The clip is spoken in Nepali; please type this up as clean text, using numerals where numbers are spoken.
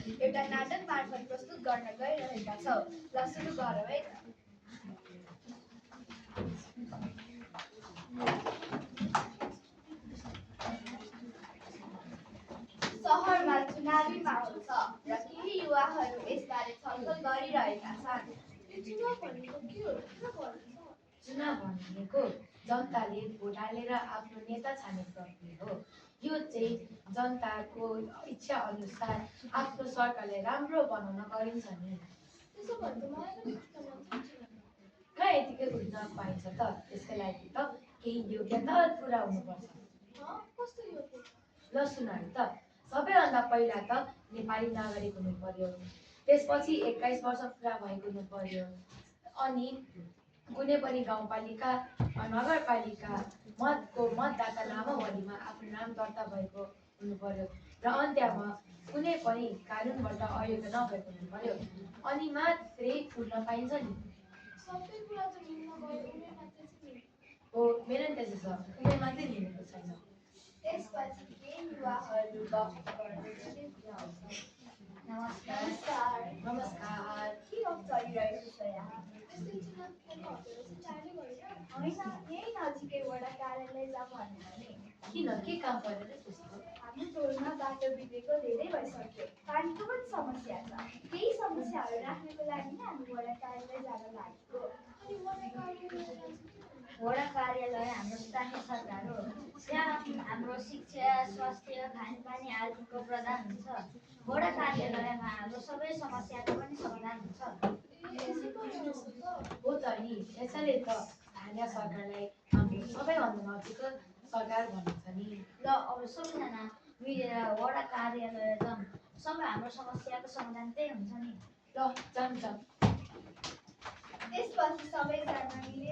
एउटा नाटक मार्फत प्रस्तुत गर्न गइरहेका छौँ। ल सुरु गरौँ है त। सहरमा चुनावी माहौल छ र केही युवाहरू यसबारे छलफल गरिरहेका छन्। चुनाव भनेको के हो? किन गर्छ? चुनाव भनेको जनताले भोट हालेर आफ्नो नेता छान्ने प्रक्रिया हो। यो चाहिँ जनताको इच्छा अनुसार आफ्नो सरकारलाई राम्रो बनाउन गरिन्छ नि। त्यसो भए त मलाई पनि जित्न मन छ चुनावमा। कहाँ यतिकै उठ्न पाइन्छ त? त्यसकै लागि त केही योग्यता पुरा हुनुपर्छ। कस्तो योग्यता? ल सुन है त। सबैभन्दा पहिला त नेपाली नागरिक हुनु पर्यो। त्यसपछि 21 वर्ष पुरा भएको हुनु पर्यो। अनि कुनै पनि गाउँपालिका नगरपालिका मतदाता नामावलीमा आफ्नो नाम दर्ता भएको हुनु पर्यो र अन्त्यमा कुनै पनि कानुनबाट अयोग्य नभएको हुनु पर्यो। अनि मात्रै उठ्न पाइन्छ नि। सबै कुरा त मिल्न गयो उमेर मात्रै छ नि। हो, मेरो नि त्यसो छ। उमेर मात्रै मिलेको छैन। त्यसपछि केही युवाहरू गफ गर्दै पनि बुझाउँछन्। नमस्कार। नमस्कार। के गफ चलिरहेको छ यहाँ? यस्तै चुनाव खेल्न हटेर चाहिँ चाँडै गरेर होइन, यही नजिकै वडा कार्यालय जाउँ भनेर नि। किन, के काम परेर त्यस्तो? हाम्रो टोलमा बाटो बिग्रेको धेरै भइसक्यो। पानीको पनि समस्या छ। केही समस्याहरू राख्नको लागि नै हामी वडा कार्यालय जान लागेको। अनि वडा कार्यालय वडा कार्यालय हाम्रो स्थानीय सरकार हो। त्यहाँ हाम्रो शिक्षा, स्वास्थ्य, खानपानी आदिको प्रदान हुन्छ। वडा कार्यालयमा हाम्रो सबै समस्याको पनि समाधान हुन्छ। हो त नि, यसैले त स्थानीय सरकारलाई हाम्रो सबैभन्दा नजिकको सरकार भनिन्छ नि। ल अब सबैजना मिलेर वडा कार्यालय जाउँ। सबै हाम्रो समस्याको समाधान त्यही हुन्छ नि। ल जान्छ। त्यसपछि सबैजना मिलेर